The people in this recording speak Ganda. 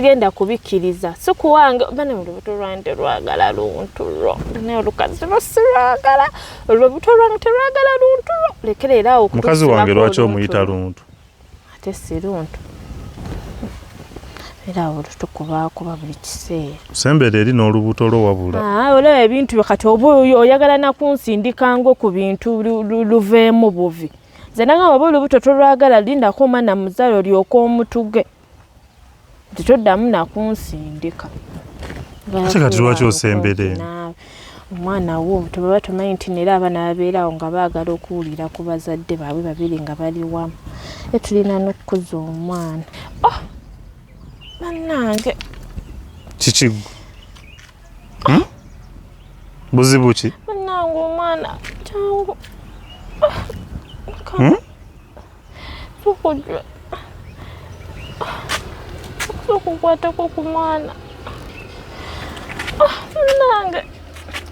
Genda kubikkiriza si kuwange bane olubuto lwange terwagala luntu lwo naye olukazi lwo sirwagala olubuto lwange terwagala luntu lwo lekera era awo mukazi wange lwaki omuyita luntu ate si luntu era awo lutukubakuba buli kiseera sembera eri n'olubuto lwo wabula ah, olaba ebintu kati oba oyagala nakunsindika ngo ku bintu luveemu buvi nze nagamba oba olubuto tolwagala lindako omwana muzaala olyoka omutuge nti toddamu nakunsindika. Ate kati lwaki osembera eno? Omwana wo tebaba tomanyi nti nera abaana babeerawo nga baagala okuwulira ku bazadde baabwe babiri nga bali wamu. E tulina n'okukuza omwana. Oh! Bannange. Kiki? Hmm? Buzibu ki? Bannange omwana kyangu. Oh! Hmm? Sokujja. Sokukwatako ku mwana.